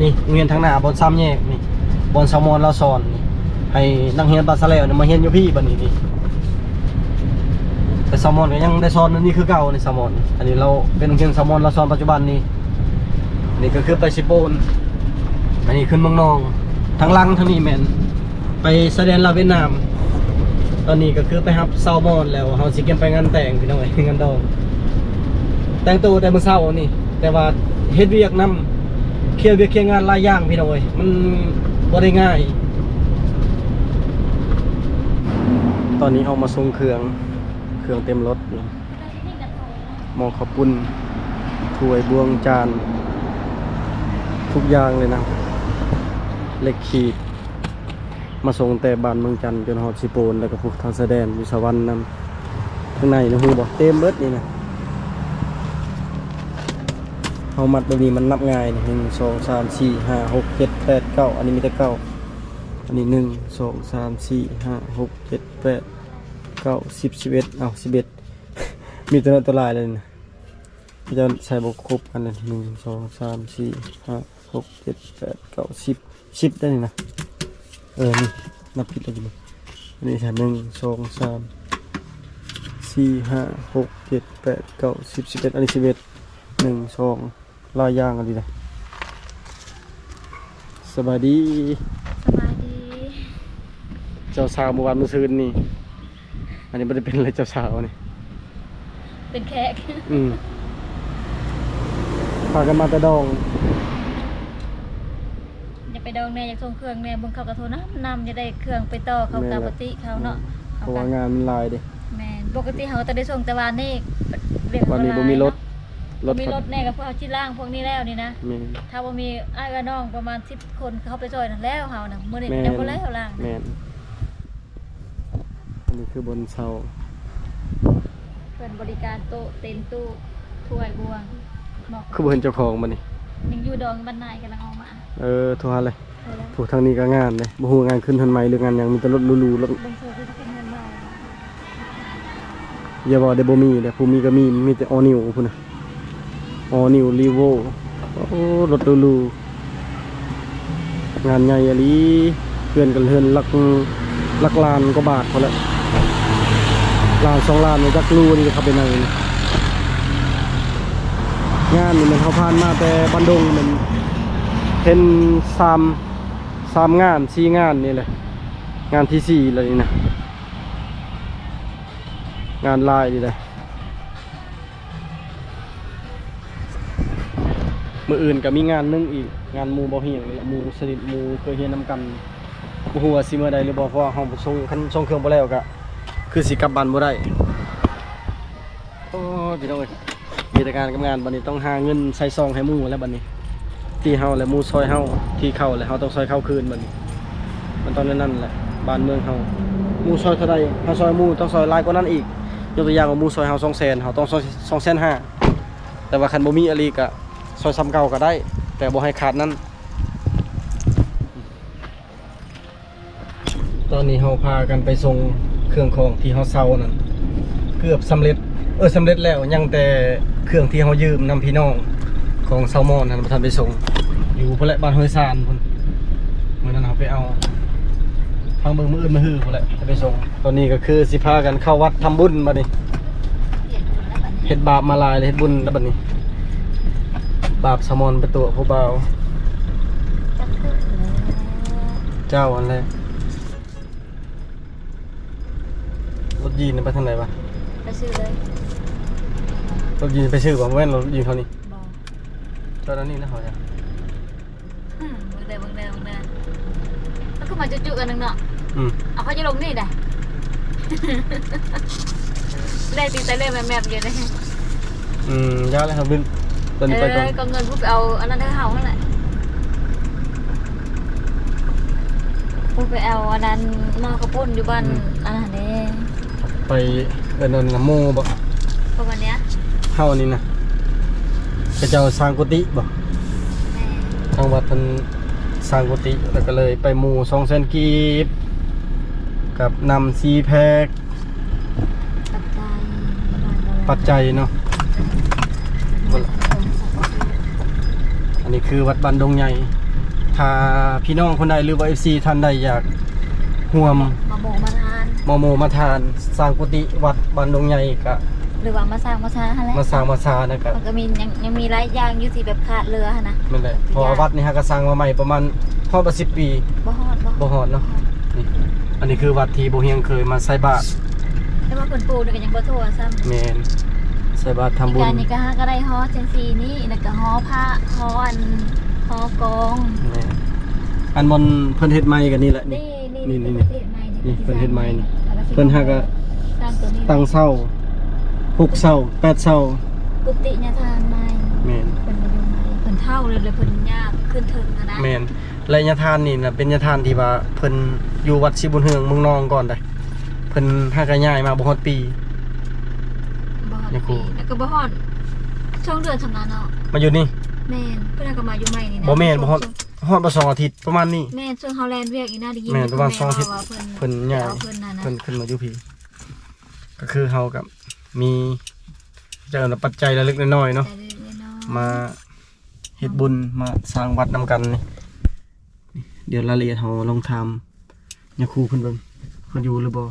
ນີ້ໂຮງຮຽນທາງໜ້າບ່ອນສາມແຍກນີ້ ບ່ອນເຊົາມອນລາວສອນນີ້ ໃຫ້ນັກຮຽນບ້ານສະແລວນະມາຮຽນຢູ່ພີ້ບັດນີ້ນີ້ ແຕ່ເຊົາມອນກໍຍັງໄດ້ສອນອັນນີ້ຄືເກົ່ານີ້ ເຊົາມອນ ອັນນີ້ລາວເປັນໂຮງຮຽນເຊົາມອນລາວສອນປັດຈຸບັນນີ້ ນີ້ກໍຄືໄປເຊໂປນ ອັນນີ້ຂຶ້ນເມືອງນອງ ທາງຫຼັງທາງນີ້ແມ່ນໄປຊາຍແດນລາວຫວຽດນາມ ຕອນນີ້ກໍຄືໄປຮັບຊາວມອນແລ້ວ ເຮົາຊິກຽມໄປງານແຕ່ງພີ່ນ້ອງເອີຍ ງານດອງ ແຕ່ງໂຕແຕ່ມື້ເຊົ້ານີ້ ແຕ່ວ່າເຮັດວຽກນຳ ເຄຍວຽກເຄຍງານຫຼາຍຢ່າງພີ່ນ້ອງເອີຍ ມັນບໍ່ໄດ້ງ່າຍ ຕອນນີ້ອອກມາສົ່ງເຄື່ອງ ເຄື່ອງເຕັມລົດ ໝໍ້ເຂົ້າປຸ້ນ ຖ້ວຍ ບ່ວງ ຈານ ທຸກຢ່າງເລີຍນະ ເຫຼັກຂີດ ມາສົ່ງແຕ່ບ້ານເມືອງຈັນຈົນຮອດເຊໂປນ ແລ້ວກໍພວກທາງຊາຍແດນຢູ່ສະຫວັນນຳ ທາງໃນນະ ຮູ້ບໍ່ ເຕັມເບິດນີ້ນະ ເຮົາມັດແບບນີ້ມັນນັບງ່າຍນີ້ ໜຶ່ງ ສອງ ສາມ ສີ່ ຫ້າ ຫົກ ເຈັດ ແປດ ເກົ້າ ອັນນີ້ມີແຕ່ເກົ້າ ອັນນີ້ ໜຶ່ງ ສອງ ສາມ ສີ່ ຫ້າ ຫົກ ເຈັດ ແປດ ເກົ້າ ສິບ ສິບເອັດ ເອົ້າ ສິບເອັດ ມີຕົວນ້ອຍຕົວຫຼາຍເລີຍນະ ເຂົາເຈົ້າໃສ່ບໍ່ຄົບກັນເລີຍ ໜຶ່ງ ສອງ ສາມ ສີ່ ຫ້າ ຫົກ ເຈັດ ແປດ ເກົ້າ ສິບ ສິບ ໄດ້ນີ້ນະ ເອີ ນີ້ນັບຜິດແລ້ວຢູ່ນີ້ ອັນນີ້ ໜຶ່ງ ສອງ ສາມ ສີ່ ຫ້າ ຫົກ ເຈັດ ແປດ ເກົ້າ ສິບ ສິບເອັດ ອັນນີ້ ສິບເອັດ ໜຶ່ງ ສອງ ຫຼາຍຢ່າງອີ່ຫຼີເດ້ ສະບາຍດີ ສະບາຍດີ ເຈົ້າສາວມື້ວານມື້ຊືນນີ້ ອັນນີ້ບໍ່ໄດ້ເປັນເລີຍເຈົ້າສາວນີ້ ເປັນແຂກ ອືມ ພາກັນມາແຕ່ດອງ ຢາກໄປດອງແດ່ ຢາກສົ່ງເຄື່ອງແດ່ ເບິ່ງເຂົາກໍໂທນຳນຳ ຢາກໄດ້ເຄື່ອງໄປຕໍ່ເຂົາ ແມ່ນແຫຼະ ກະປົກກະຕິເຂົາເນາະ ອືມ ເພາະວ່າງານມັນຫຼາຍເດ້ ແມ່ນ ປົກກະຕິເຮົາກໍຕ້ອງໄດ້ສົ່ງແຕ່ວານນີ້ ວຽກເຮົາ ວານນີ້ບໍ່ມີລົດ ເນາະ ລົດ ມີລົດແດ່ກໍພວກເຮົາຊິລ້າງພວກນີ້ແລ້ວນີ້ນະ. ແມ່ນ ຖ້າບໍ່ມີອ້າຍເອື້ອຍນ້ອງປະມານສິບຄົນເຂົາໄປຊ່ອຍນັ້ນແລ້ວເຮົານະ ມື້ນີ້ ແມ່ນ ຍັງບໍ່ແລ້ວລ້າງ. ແມ່ນ ອັນນີ້ຄືບ່ອນເຊົາ ເພິ່ນບໍລິການໂຕະ ເຕັນ ຕູ້ ຖ້ວຍ ບ່ວງ ໝໍ້ ຄືບໍ່ເຫັນເຈົ້າຂອງບັດນີ້? ຍັງຢູ່ດອງ ບັນນາຍກຳລັງອອກມາ. ເອີ ໂທຫາເລີຍ. ໂອ້ ທາງນີ້ກໍງານເດ້ ບໍ່ຮູ້ງານຂຶ້ນເຮືອນໃໝ່ ຫຼືງານຫຍັງ ມີແຕ່ລົດຫຼູໆ ລົດ ເບິ່ງໂຊຄືຂຶ້ນເຮືອນໃໝ່. ຢ່າວ່າແຕ່ບໍ່ມີເດ້ ຜູ້ມີກໍມີ ມີແຕ່ອໍນິວພຸ້ນນະ ອໍນິວ ຣີໂວ. ໂອ້ ລົດຫຼູໆ ງານໃຫຍ່ອີ່ຫຼີ ເຮືອນກໍເຮືອນຫຼັກ ຫຼັກລ້ານກວ່າບາດພຸ້ນແຫຼະ ລ້ານສອງລ້ານ ຈັກຫຼູນີ້ເຂົ້າໄປໃນ. ງານນີ້ແມ່ນເຮົາຜ່ານມາແຕ່ບ້ານດົງ ແມ່ນເຫັນສາມ ສາມງານ ສີ່ງານນີ້ແຫຼະ ງານທີສີ່ແລ້ວນີ້ນະ ງານຫຼາຍນີ້ແຫຼະ. ມື້ອື່ນກໍມີງານໜຶ່ງອີກ ງານໝູ່ເບົາຮຽງນີ້ແຫຼະ ໝູ່ສະໜິດ ໝູ່ເຄີຍຮຽນນຳກັນ. ບໍ່ຮູ້ວ່າຊິເມືອໃດຫຼືບໍ່ ເພາະວ່າເຮົາສົ່ງ ຄັນສົ່ງເຄື່ອງບໍ່ແລ້ວກໍຄືຊິກັບບ້ານບໍ່ໄດ້. ໂອ້ຍ ພີ່ນ້ອງເອີຍ ມີແຕ່ການກັບງານ ບັດນີ້ຕ້ອງຫາເງິນໃສ່ຊອງໃຫ້ໝູ່ແລ້ວບັດນີ້. ທີ່ເຮົາ ແລະ ໝູ່ຊ່ອຍເຮົາ ທີ່ເຂົາ ແລະ ເຮົາຕ້ອງຊ່ອຍເຂົາຄືນບັດນີ້. ມັນຕ້ອງແນວນັ້ນແຫຼະ ບ້ານເມືອງເຮົາ ໝູ່ຊ່ອຍເທົ່າໃດ ເຮົາຊ່ອຍໝູ່ຕ້ອງຊ່ອຍຫຼາຍກວ່ານັ້ນອີກ. ຍົກຕົວຢ່າງວ່າໝູ່ຊ່ອຍເຮົາສອງແສນ ເຮົາຕ້ອງຊ່ອຍສອງແສນຫ້າ ແຕ່ວ່າຄັນບໍ່ມີອີ່ຫຼີກະຊ່ອຍສ່ຳເກົ່າກະໄດ້ ແຕ່ບໍ່ໃຫ້ຂາດນັ້ນ. ຕອນນີ້ເຮົາພາກັນໄປສົ່ງເຄື່ອງຂອງທີ່ເຮົາເຊົ່ານັ້ນ ເກືອບສຳເລັດ ເອີ ສຳເລັດແລ້ວ ຍັງແຕ່ເຄື່ອງທີ່ເຮົາຢືມນຳພີ່ນ້ອງຂອງຊາວມອນຫັ້ນ ບໍ່ທັນໄປສົ່ງ ຢູ່ພຸ້ນແຫຼະ ບ້ານຫ້ວຍຊານພຸ້ນ. ມື້ນັ້ນເຮົາໄປເອົາ ຟັງເບິ່ງ ມື້ອື່ນມື້ຮືພຸ້ນແຫຼະຈະໄປສົ່ງ. ຕອນນີ້ກໍຄືຊິພາກັນເຂົ້າວັດທຳບຸນບັດນີ້ ເຮັດບາບມາຫຼາຍ ເຮັດບຸນແລ້ວບັດນີ້ ບາບຊາວມອນໄປຕົວະຜູ້ບ່າວ ເຈົ້າຫັ້ນແຫຼະ. ລົດຢີນໄປທາງໃດວະ? ໄປຊື່ເລີຍ. ລົດຢີນໄປຊື່ບໍ່? ບໍ່ແມ່ນລົດຢີນເຮົານີ້. ບໍ່. ຈອດອັນນີ້ນະເຮົາ. ອືມ ເບິ່ງເດີ ເບິ່ງເດີ ເບິ່ງເດີ. ມັນຄືມາຈຸໆກັນໜຶ່ງເນາະ. ອືມ. ເອົາ ເຂົາຈະລົງນີ້ໄດ໋. ໄດ້ຕິດໃສ່ເລີຍແມບໆຢູ່ເດ້. ອືມ ຢ່າເລີຍ ເຮົາບິນ ຕົວນີ້ໄປກ່ອນ. ເອີ ກໍເງິນຜູ້ໄປເອົາອັນນັ້ນໃຫ້ເຮົາຫັ້ນແຫຼະ ຜູ້ໄປເອົາອັນນັ້ນໝໍ້ເຂົ້າປຸ້ນຢູ່ບ້ານ ອືມ ອັນນັ້ນເດ້ ໄປເອີ້ນອັນນະໂມບໍ ປະມານເນີ້ຍ ເຮົານີ້ນະ ເຂົາເຈົ້າສ້າງກຸຕິບໍ ແມ່ນ ທາງວັດເພິ່ນສ້າງກຸຕິ ແລ້ວກໍເລີຍໄປໝູ່ສອງແສນກີບ ກັບນ້ຳສີ່ແພັກ. ປັດໄຈ ປັດໄຈເນາະ. ອັນນີ້ຄືວັດບ້ານດົງໃຫຍ່ ຖ້າພີ່ນ້ອງຄົນໃດ ຫຼືວ່າ ເອັຟຊີ ທ່ານໃດຢາກຮ່ວມມາໂມມາທານ ມາໂມມາທານ ສ້າງກຸຕິວັດບ້ານດົງໃຫຍ່ກະ ຫຼືວ່າມາສ້າງມາຊາຫັ້ນແຫຼະ ມາສ້າງມາຊານະກະ ມັນກໍມີ ຍັງ ຍັງມີຫຼາຍຢ່າງຢູ່ທີ່ແບບຂາດເຫຼືອຫັ້ນນະ. ແມ່ນແຫຼະ ເພາະວ່າວັດນີ້ຫາກະສ້າງມາໃໝ່ປະມານຮອດບໍ່ສິບປີ ບໍ່ຮອດ ບໍ່ຮອດເນາະ. ນີ້ ອັນນີ້ຄືວັດທີ່ບໍ່ຮຽງເຄີຍມາໃສ່ບາດ ແຕ່ວ່າເພິ່ນປູນີ້ກໍຍັງບໍ່ທົ່ວຊ້ຳ. ແມ່ນ ໃສ່ບາດທຳບຸນ ການນີ້ກໍຫາກໍໄດ້ຫໍຈັ່ງຊີ້ນີ້ ແລ້ວກໍຫໍພະ ຫໍອັນ ຫໍກອງ. ແມ່ນ ອັນບ່ອນເພິ່ນເຮັດໃໝ່ກໍນີ້ແຫຼະ ນີ້ ນີ້ ນີ້ ນີ້ ນີ້ ນີ້ເພິ່ນເຮັດໃໝ່ນີ້ ເພິ່ນຫາກະຕັ້ງເສົາ ຫົກເສົາ ແປດເສົາ ກຸຕິຍາທ່ານໃໝ່. ແມ່ນ ເພິ່ນມາຢູ່ໃໝ່ ເພິ່ນເຖົ້າແລ້ວ ເພິ່ນຍາກຂຶ້ນເທິງຫັ້ນນະ. ແມ່ນ ແລະຍາທ່ານນີ້ນະ ເປັນຍາທ່ານທີ່ວ່າເພິ່ນຢູ່ວັດສີບຸນເຮືອງເມືອງນອງກ່ອນໃດ໋ ເພິ່ນຫາກະຍ້າຍມາບໍ່ຮອດປີ ບໍ່ຮອດປີ ແລ້ວກໍບໍ່ຮອດສອງເດືອນສ່ຳນັ້ນເນາະ ມາຢູ່ນີ້. ແມ່ນ ເພິ່ນຫາກະມາຢູ່ໃໝ່ນີ້ນະ ບໍ່ແມ່ນ ບໍ່ຮອດ ຮອດບໍ່ສອງອາທິດປະມານນີ້. ແມ່ນ ຊ່ວງເຮົາແລ່ນວຽກອີກນະ ໄດ້ຍິນ ແມ່ນ ປະມານສອງອາທິດ ເພິ່ນ ເພິ່ນຍ້າຍ ເພິ່ນ ເພິ່ນຂຶ້ນມາຢູ່ພີ້ ກໍຄືເຮົາກໍມີ ຈະເອີ້ນວ່າປັດໄຈເລັກໆນ້ອຍໆເນາະ ມາເຮັດບຸນ ມາສ້າງວັດນຳກັນນີ້. ດຽວລາຍລະອຽດເຮົາລອງຖາມຍາຄູເພິ່ນເບິ່ງ ເພິ່ນຢູ່ຫຼືບໍ່.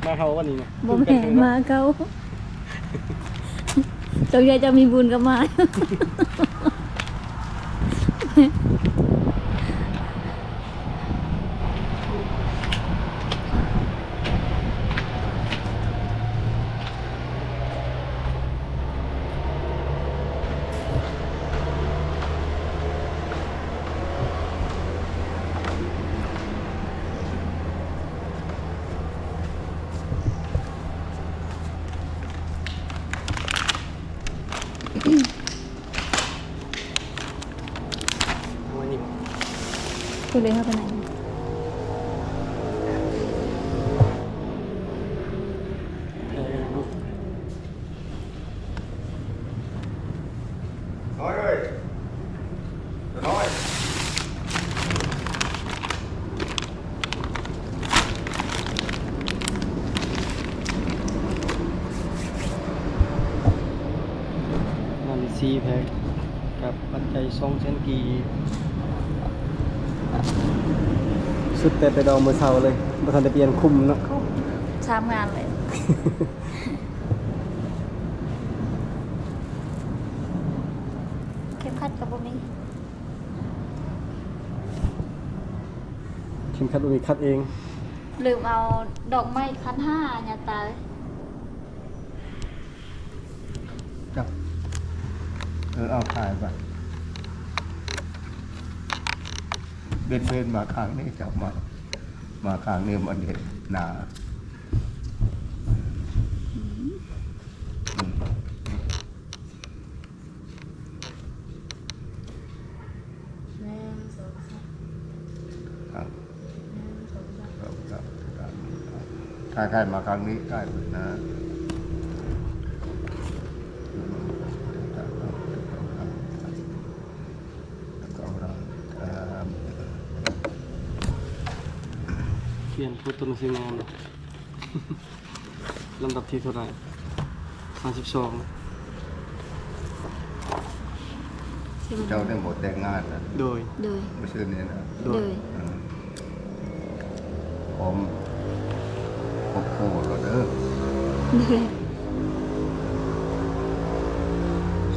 ມາເຮົາວັນນີ້ນະ ບໍ່ແມ່ນ ມາເຂົາ ເຈົ້າ ເຈົ້າມີບຸນກັບມາ. ເອົາອັນນີ້ບໍ່? ໂຕເລກເທົ່າປານໃດ? ນ້ອຍເອີຍ ນ້ອຍ ນ້ຳສີ່ແພັກ ກັບປັດໄຈສອງແສນກີບ. ສຸດແຕ່ໄປດອງມື້ເຊົ້າເລີຍ ບໍ່ທັນໄດ້ປ່ຽນຄຸມເນາະ. ສາມງານເລີຍ. ເຂັມຂັດກໍບໍ່ມີ. ເຂັມຂັດບໍ່ມີ ຂັດເອງ. ລືມເອົາດອກໄມ້ຂັນຫ້າ ຍາຕາຍ. ຈັບ ເອີ ເອົາຖ່າຍໄປ. ເບັນເຊີນມາຂ້າງນີ້ ຈັບມາ ມາຂ້າງນີ້ ມັນເຫັນໜ້າ. ອືມ ອືມ. ໜຶ່ງ ສອງ ສາມ ຄັບ ໜຶ່ງ ສອງ ສາມ ຄັບ ຄັບ ຖ່າຍ ຖ່າຍມາທາງນີ້ ຖ່າຍໄປນະ. ປ່ຽນໂຟໂຕໜັງສືງາມ. ລຳດັບທີເທົ່າໃດ? ສາມສິບສອງ. ເຈົ້າໄດ້ບໍ່ແຕ່ງງານນະ? ໂດຍ ໂດຍ ມື້ຊືນນີ້ນະ? ໂດຍ ໂດຍ ອືມ ພ້ອມຄອບຄົວແລ້ວເດີ. ໂດຍ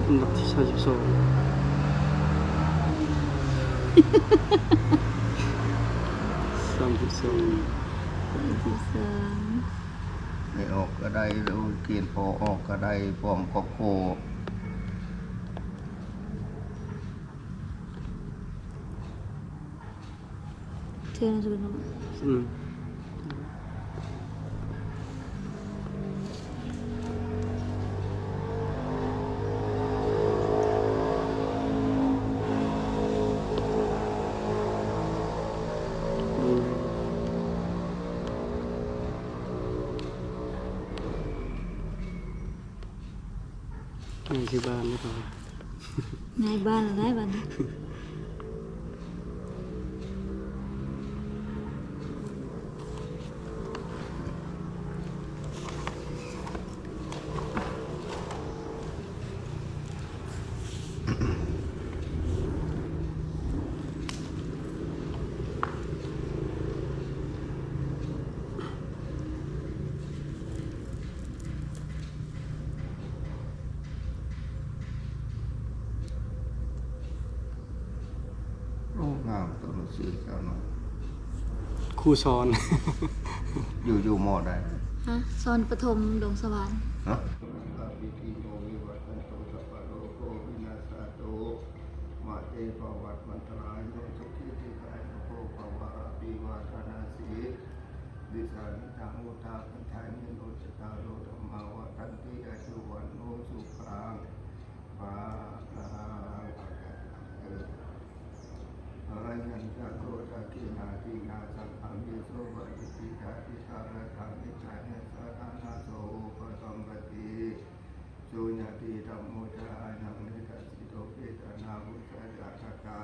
ລຳດັບທີສາມສິບສອງ. ສາມສິບສອງ ສາມສິບສອງ. ໄດ້ອອກກໍໄດ້ ໂອ້ຍ ກຽນພໍອອກກໍໄດ້ ພ້ອມຄອບຄົວ. ເຊີນເນາະ ອືມ. ໃຫ້ຊື່ບ້ານເດ້ອ. ນາຍບ້ານລະໄດ້ບັດນີ້. ໂອ້ ງາມຕົວໜັງສືເຈົ້າເນາະ. ຄູສອນ ຢູ່ ຢູ່ ມໍໃດ? ຮະ? ສອນປະຖົມດົງສະຫວານ. ຮະ? ມະເຕພະວັດວັນຕະລາໂຍ ສຸຂີ ດີຄາຍຸໂກ ພະວະ ອະພິວາທະນະສີລິສານິຈັງ ວຸດທາປັນທາເຍໂນ ຈັດຕາໂລ ທຳມາ ວັດທັນຕິ ອາຍຸ ວັນໂນ ສຸຂັງ ພະລັງ. ອາຍັນຈະໂກ ດາກຂິນາທິນາ ສັງຄາມິ ໂສ ປະຕິດຖິ ຈາຕິ ສາລະທາມິ ຈາຍະສະຖານະ ໂສ ອຸປະສັມປະຕິ ສຸຍາຕິ ທຳໂມ ຈາອາຍັງ ນິດຖາສິໂຕ ເປຕານາ ປຸດສະຈານະກາ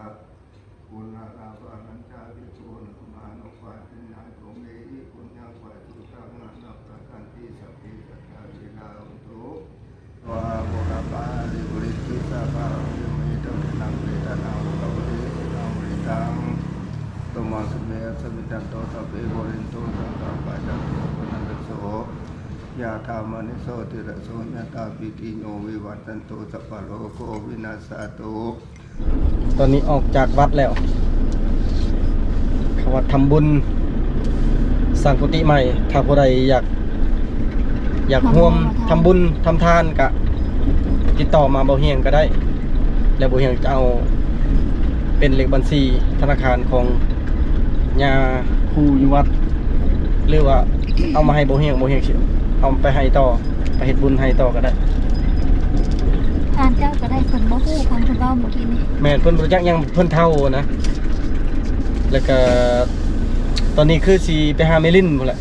ປຸນນາລາພານັນຈາ ພິກຂຸນາມານຸປາທິນາ ໂສເມຫິ ປຸນຍັງ ປະສຸຕັງ ອານາປະກັນຕິ ສັບເພ ສັດຕາ ເວລາ ໂຫນຕຸ ວາ ໂພຄະປະລິປຸເຣນຕິ ສາຄະລັງ ເອວະເມ ສະມິດຕະ ປະນາ ເປຕານັງ ອຸປະກຳປະຕິ ອິດທິ ຕັງ ປະລິດທັງ ຕັງ ມະຊາ ເມ ຍະສະ ສະມິດທັນໂຕ ສັບເພ ໂພເຣນຕຸ ສັງກະ ປັນທັງ ໂສ ຍະຖາ ມະນີ ໂຊ ຕິລະໂສ ຍະຖາ ສາບພີ ໂຍ ວິວັດທັນຕຸ ສັບພະໂລໂກ ວິນັດສະຕຸ. ຕອນນີ້ອອກຈາກວັດແລ້ວ ເຂົ້າວັດທຳບຸນ ສ້າງກຸຕິໃໝ່. ຖ້າຜູ້ໃດຢາກ ຢາກຮ່ວມທຳບຸນທຳທານ ກະຕິດຕໍ່ມາເບົາຮຽງກໍໄດ້ ແລ້ວເບົາຮຽງຈະເອົາເປັນເລກບັນຊີທະນາຄານຂອງຍ່າຄູຢູ່ວັດ ຫຼືວ່າເອົາມາໃຫ້ເບົາຮຽງ ເບົາຮຽງຊິເອົາໄປໃຫ້ຕໍ່ ໄປເຮັດບຸນໃຫ້ຕໍ່ກໍໄດ້. ທ່ານເຈົ້າກໍໄດ້ ເພິ່ນບໍ່ຮູ້ ຟັງເພິ່ນເວົ້າມື້ກີ້ນີ້. ແມ່ນ ເພິ່ນບໍ່ຮູ້ຈັກຫຍັງ ເພິ່ນເຖົ້ານະ. ແລ້ວກໍຕອນນີ້ຄືຊິໄປຫາແມ່ລິນພຸ້ນແຫຼະ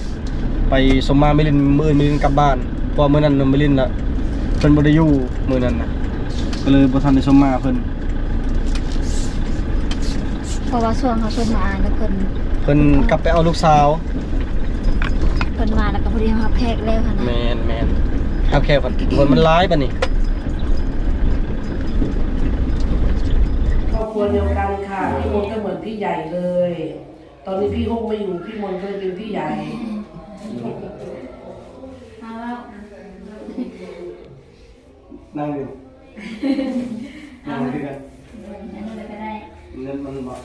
ໄປສົມມາແມ່ລິນ. ມື້ອື່ນແມ່ລິນກັບບ້ານ ເພາະວ່າມື້ນັ້ນແມ່ລິນລະ ເພິ່ນບໍ່ໄດ້ຢູ່ມື້ນັ້ນນະ ກໍເລີຍບໍ່ທັນໄດ້ສົມມາເພິ່ນ. ເພາະວ່າຊ່ວງເຮົາສົມມານະ ເພິ່ນ ເພິ່ນກັບໄປເອົາລູກສາວ ເພິ່ນມາແລ້ວກໍພໍດີເຮົາຮັບແຂກແລ້ວຫັ້ນນະ. ແມ່ນໆ ຮັບແຂກເພິ່ນ ຄົນມັນຫຼາຍບັດນີ້. ครอบครัวเดียวกันค่ะ พี่มนต์ก็เหมือนพี่ใหญ่เลย ตอนนี้พี่ฮกไม่อยู่ พี่มนต์ก็เลยเป็นพี่ใหญ่ มาแล้ว นั่งอยู่ นั่งคือกัน อันนี้ก็ได้ เงินมันบ่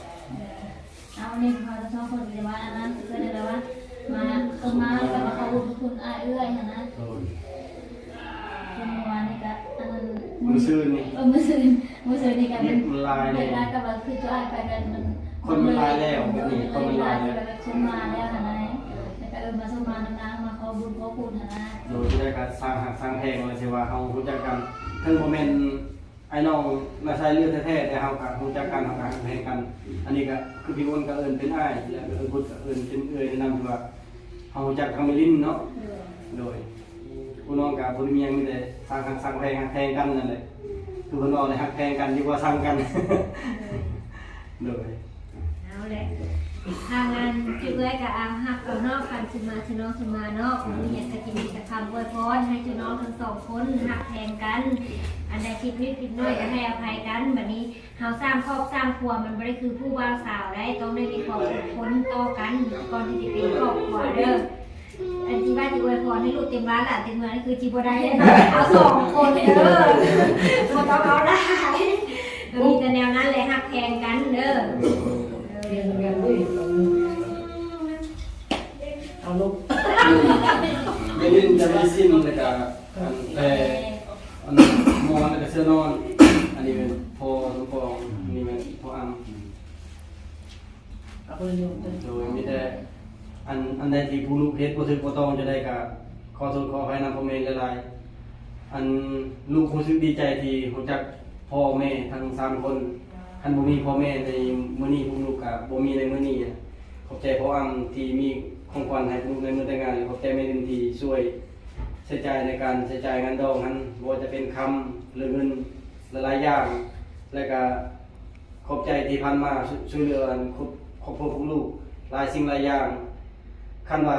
เอา อันนี้เขาจะชอบคนจะว่าอันนั้น ก็เลยแบบว่า มา เออ มา แล้วก็มาขอบุญคุณอ้ายเอื้อยหั้นนะ โอ้ย เพิ่นเมื่อวานนี้ก็ อันนั้น มื้อซืนนี่ เออ มื้อซืน มื้อซืนนี่ก็ เฮ็ดมันหลายแน่ เฮ็ดหลายก็ว่าคือตัวอ้ายไปกันมัน คนมันหลายแล้ว แบบนี้ คนมันหลายแล้ว แบบสมมาแล้วหั้นนะ แล้วก็ เออ มาสมมานำนาง มาขอบุญขอคุณหั้นนะ โดยที่ได้การสร้างฮักสร้างแพง ว่าสิว่าเฮารู้จักกัน ถึงบ่แม่น อ้ายน้องในสายเลือดแท้ๆ แต่เฮาก็รู้จักกัน เฮาก็ฮักแพงกัน อันนี้ก็คือพี่อ้นก็เอิ้นเป็นอ้าย แล้วก็เอิ้นพุทธก็เอิ้นเป็นเอื้อย แนะนำที่ว่าเฮารู้จักทางแม่ลินเนาะ โดย โดย ผู้น้องก็บ่ได้มีหยัง มีแต่สร้างฮักสร้างแพง ฮักแพงกันนั่นแหละ คือเพิ่นเว้าแหละ ฮักแพงกันดีกว่าซังกัน โดย เอาแหละ ทางอันจุเอื้อยก็เอาฮักเอาเนาะ คันสิมาสิน้องสิมาเนาะ มีหยังก็กินกินแต่คำอวยพรให้จุน้องทั้งสองคนฮักแพงกัน อันใดผิดนิดผิดน้อยก็ให้อภัยกัน บัดนี้เฮาสร้างครอบสร้างครัวมันบ่ได้คือผู้บ่าวสาวได้ ต้องได้มีความอดทนต่อกัน ก่อนที่จะเป็นครอบครัวเด้อ อันที่ว่าสิอวยพรให้ลูกเต็มบ้านหลานเต็มเมืองนี่คือสิบ่ได้เด้อ เอาสองคนเด้อ บ่ต้องเอาหลาย ก็มีแต่แนวนั้นแหละ ฮักแพงกันเด้อ เออ เอาลูก แม่ลินจะมีสิ้นแล้วก็อันแพร อันหมอนแล้วก็เสื้อนอน อันนี้แม่นพ่อสมปอง อันนี้แม่นพ่ออำ โดยมีแต่อัน อันใดที่ผู้ลูกเฮ็ดบ่ถูกบ่ต้องจั่งใดก็ขอโทษขออภัยนำพ่อแม่หลายๆ อันลูกรู้สึกดีใจที่รู้จักพ่อแม่ทั้งสามคน คันบ่มีพ่อแม่ในมื้อนี้พวกลูกก็บ่มีในมื้อนี้ ขอบใจพ่ออำที่มีของขวัญให้พวกลูกในมื้อแต่งงาน ขอบใจแม่ลินที่ช่วยใช้จ่ายในการใช้จ่ายงานดองหั้น บ่ว่าจะเป็นคำหรือเงินหลายๆ อย่าง แล้วก็ ขอบใจที่ผ่านมา ຊ່ວຍ ຊ່ວຍເຫຼືອ ອັນ ຄອບ ຄອບຄົວຂອງລູກຫຼາຍສິ່ງຫຼາຍຢ່າງ ຄັນວ່າ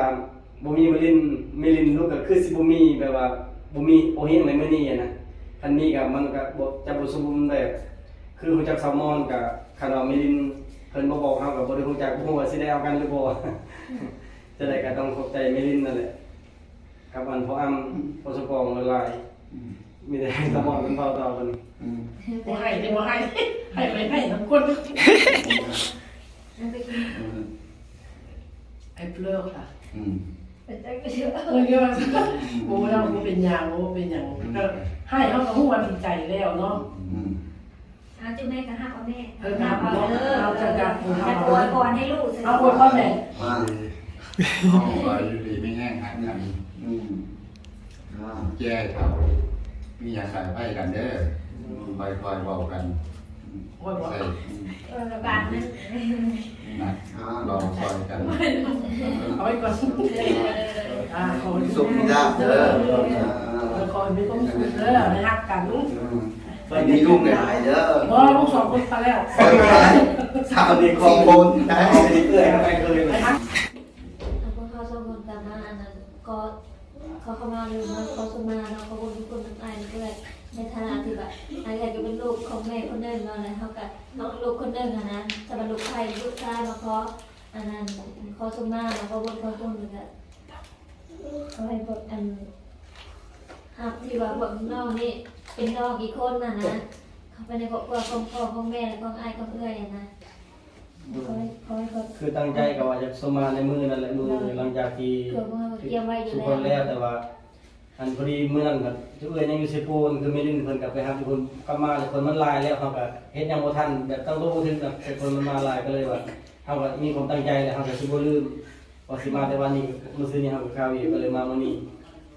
ບໍ່ມີມາລິນ ມີລິນ ລູກກໍຄືຊິບໍ່ມີ ແບບວ່າບໍ່ມີ ບໍ່ຮຽງໃນມື້ນີ້ຫັ້ນນະ ຄັນມີກໍມັນກໍບໍ່ ຈະບໍ່ສົມບູນແບບ ຄືຮູ້ຈັກສາວມອນກໍ ຄັນວ່າມີລິນເພິ່ນບໍ່ບອກເຮົາກໍບໍ່ໄດ້ຮູ້ຈັກ ບໍ່ຮູ້ວ່າຊິໄດ້ເອົາກັນຫຼືບໍ່ ຈັ່ງໃດກໍຕ້ອງຂອບໃຈມີລິນນັ້ນແຫຼະ. ກັບອັນພໍ່ອຳ ອືມ ພໍ່ສະປອງຫຼາຍໆ ອືມ ມີແຕ່ໃຫ້ສະໝອນເປັນເບົາເຕົາກັນ ອືມ ບໍ່ໃຫ້ເດ້ ບໍ່ໃຫ້ ໃຫ້ໄປໃຫ້ນຳຄົນ ອືມ ໃຫ້ເລີກລະ ອືມ ເປັນຈັງ ໂອ້ຍ ໂອ້ ເຮົາບໍ່ເປັນຫຍັງ ບໍ່ເປັນຫຍັງ ອືມ ກໍໃຫ້ເຮົາກໍຮູ້ວ່າດີໃຈແລ້ວເນາະ ອືມ ອາ ຈຸແມ່ກໍຮັບເອົາແມ່ ເອີ ຮັບເອົາເດີ ເຮົາຈະກັບ ເຮົາອວຍພອນໃຫ້ລູກ ເຮົາອວຍພອນແມ່ ມາ ເຮົາກໍຢູ່ດີມີແຮງຮັກກັນ ອືມ ອາ ແກ່ເຖົ້າ ມີຫຍັງກໍໃຫ້ກັນເດີ ຄ່ອຍໆເວົ້າກັນ ອວຍພອນ ໃສ່ ເອີ ບາດນັ້ນ ນະ ເວົ້າຊ່ອຍກັນ ເອົາໄວ້ກ່ອນ ອາ ຂໍໃຫ້ສຸກມີລາບເດີ ເອີ ຂໍໃຫ້ມີຄວາມສຸກເດີ ໃຫ້ຮັກກັນ ອືມ ໄປມີລູກຫຼາຍໆເດີ ບໍ່ ລູກສອງຄົນພໍແລ້ວ ສາມນີ້ຂອບຄຸນ ໄດ້ເລື້ອຍໆ ໄປເລີຍ ພວກເຮົາສອງຄົນກໍມາອັນນັ້ນ ກໍຂໍເຂົ້າມາ ຫຼືວ່າຂໍສົມມາເນາະ ຂໍບຸນຂອບຄຸນນຳອ້າຍເອື້ອຍ ໃນຖານະທີ່ວ່າອ້າຍເອື້ອຍກໍເປັນລູກຂອງແມ່ຄົນໜຶ່ງເນາະ ແລ້ວເຮົາກໍນ້ອງລູກຄົນໜຶ່ງຫັ້ນນະ ສຳລັບລູກໃຜລູກຊາຍມາຂໍ ອັນນັ້ນ ຂໍສົມມາເນາະ ຂໍບຸນຂອບຄຸນ ແລ້ວກໍ ຂໍໃຫ້ພວກອັນ ຮັບທີ່ວ່າພວກນ້ອງນີ້ເປັນນ້ອງອີກຄົນຫັ້ນນະ ເຂົ້າໄປໃນຄອບຄົວຂອງພໍ່ຂອງແມ່ ແລະ ຂອງອ້າຍຂອງເອື້ອຍຫັ້ນນະ ໂດຍ ຂໍໃຫ້ ຂໍໃຫ້ ຄືຕັ້ງໃຈກໍວ່າຢາກສົມມາໃນມື້ນັ້ນແຫຼະ ມື້ ໂດຍ ຫຼັງຈາກທີ່ ຄືພວກເຮົາກໍຕຽມໄວ້ຢູ່ ສຸກຄົນແລ້ວ ແລ້ວ ແຕ່ວ່າ ອັນ ພໍດີມື້ນັ້ນກໍ ເອື້ອຍຍັງຢູ່ເຊໂປນ ຄືແມ່ລິນເພິ່ນກໍໄປຮັບຢູ່ພຸ້ນ ກັບມາແລ້ວຄົນມັນຫຼາຍແລ້ວ ເຮົາກໍເຮັດຫຍັງບໍ່ທັນ ແບບຕັ້ງຕົວບໍ່ຖືກນະ ແຕ່ຄົນມັນມາຫຼາຍ ກໍເລີຍວ່າ ເຮົາກໍມີຄວາມຕັ້ງໃຈແລ້ວ ເຮົາກໍຊິບໍ່ລືມ ວ່າຊິມາແຕ່ວັນນີ້ ມື້ຊືນນີ້ເຮົາກໍຄາວຽກ ກໍເລີຍມາມື້ນີ້.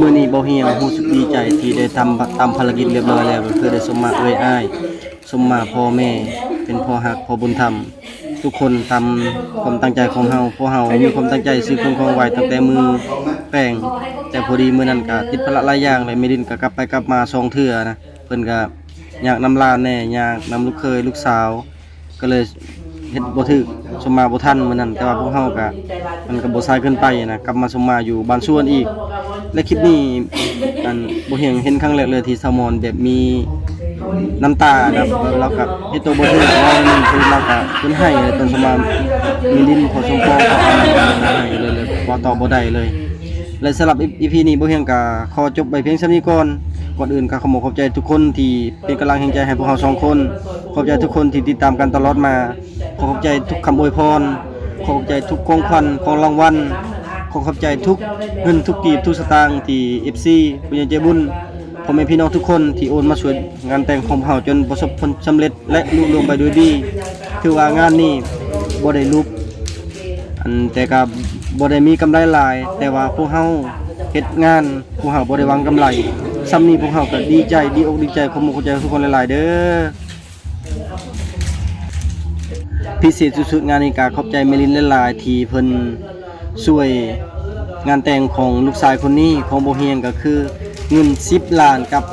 ມື້ນີ້ບໍ່ຮຽງຮູ້ສຶກດີໃຈທີ່ໄດ້ທຳ ທຳພາລະກິດລຽບຮ້ອຍແລ້ວ ກໍຄືໄດ້ສົມມາເອື້ອຍອ້າຍ ສົມມາພໍ່ແມ່ ເປັນພໍ່ຮັກພໍ່ບຸນທຳ ທຸກຄົນຕາມຄວາມຕັ້ງໃຈຂອງເຮົາ. ພວກເຮົາມີຄວາມຕັ້ງໃຈຊື້ເຄື່ອງຂອງໄຫວ້ຕັ້ງແຕ່ມື້ແປງ, ແຕ່ພໍດີມື້ນັ້ນກະຕິດພາລະຫຼາຍຢ່າງ ແລະ ແມ່ລິນກະກັບໄປກັບມາສອງເທື່ອນະ. ເພິ່ນກະຍາກນຳຫຼານແດ່ ຍາກນຳລູກເຂີຍລູກສາວ ກໍເລີຍເຮັດບໍ່ຖືກ ສົມມາບໍ່ທັນມື້ນັ້ນ. ແຕ່ວ່າພວກເຮົາກະ ມັນກໍບໍ່ສາຍເກີນໄປນະ ກັບມາສົມມາຢູ່ບ້ານສວນອີກ. ແລະ ຄລິບນີ້ ອັນ ບໍ່ຮຽງເຫັນຄັ້ງແລກເລີຍທີ່ສາວມອນແບບມີນ້ຳຕານະ ແບບລາວກໍເຮັດໂຕບໍ່ຖືກ ເວົ້ານຳເພິ່ນ ລາວກໍຈົນໄຫ້ເລີຍ ຕອນສົມມາມີຫຼິ້ນພໍສົມປອງ ເຂົາເອົາໄຫ້ເລີຍ ເວົ້າຕໍ່ບໍ່ໄດ້ເລີຍ. ແລະ ສຳລັບອີພີນີ້ ບໍ່ຮຽງກໍຂໍຈົບໄວ້ພຽງສ່ຳນີ້ກ່ອນ. ກ່ອນອື່ນກໍຂໍຂອບໃຈທຸກຄົນທີ່ເປັນກຳລັງແຮງໃຈໃຫ້ພວກເຮົາສອງຄົນ. ຂອບໃຈທຸກຄົນທີ່ຕິດຕາມກັນຕະຫຼອດມາ. ຂໍຂອບໃຈທຸກຄຳອວຍພອນ. ຂໍຂອບໃຈທຸກຂອງຂວັນ ຂອງລາງວັນ. ຂໍຂອບໃຈທຸກເງິນທຸກກີບທຸກສະຕາງທີ່ເອັຟຊີ ຜູ້ໃຫຍ່ໃຈບຸນ ພໍ່ແມ່ພີ່ນ້ອງທຸກຄົນທີ່ໂອນມາຊ່ວຍງານແຕ່ງຂອງເຮົາ ຈົນປະສົບຜົນສຳເລັດ ແລະ ລຸລ່ວງໄປດ້ວຍດີ. ຖືວ່າງານນີ້ບໍ່ໄດ້ຫຼຸບ ອັນ ແຕ່ກໍບໍ່ໄດ້ມີກຳໄລຫຼາຍ ແຕ່ວ່າພວກເຮົາເຮັດງານ ພວກເຮົາບໍ່ໄດ້ຫວັງກຳໄລ. ສ່ຳນີ້ພວກເຮົາກໍດີໃຈ ດີອົກດີໃຈ ຂອບອົກຂອບໃຈທຸກຄົນຫຼາຍໆເດີ້. ພິເສດສຸດໆ ງານນີ້ກໍຂອບໃຈແມ່ລິນຫຼາຍໆ ທີ່ເພິ່ນຊ່ວຍງານແຕ່ງຂອງລູກຊາຍຄົນນີ້ ຂອງບໍ່ຮຽງ ກໍຄືເງິນສິບລ້ານກັບ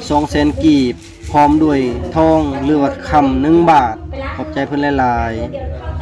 ສອງແສນກີບ ພ້ອມດ້ວຍທອງ ຫຼືວ່າຄຳໜຶ່ງບາດ. ຂອບໃຈເພິ່ນຫຼາຍໆ.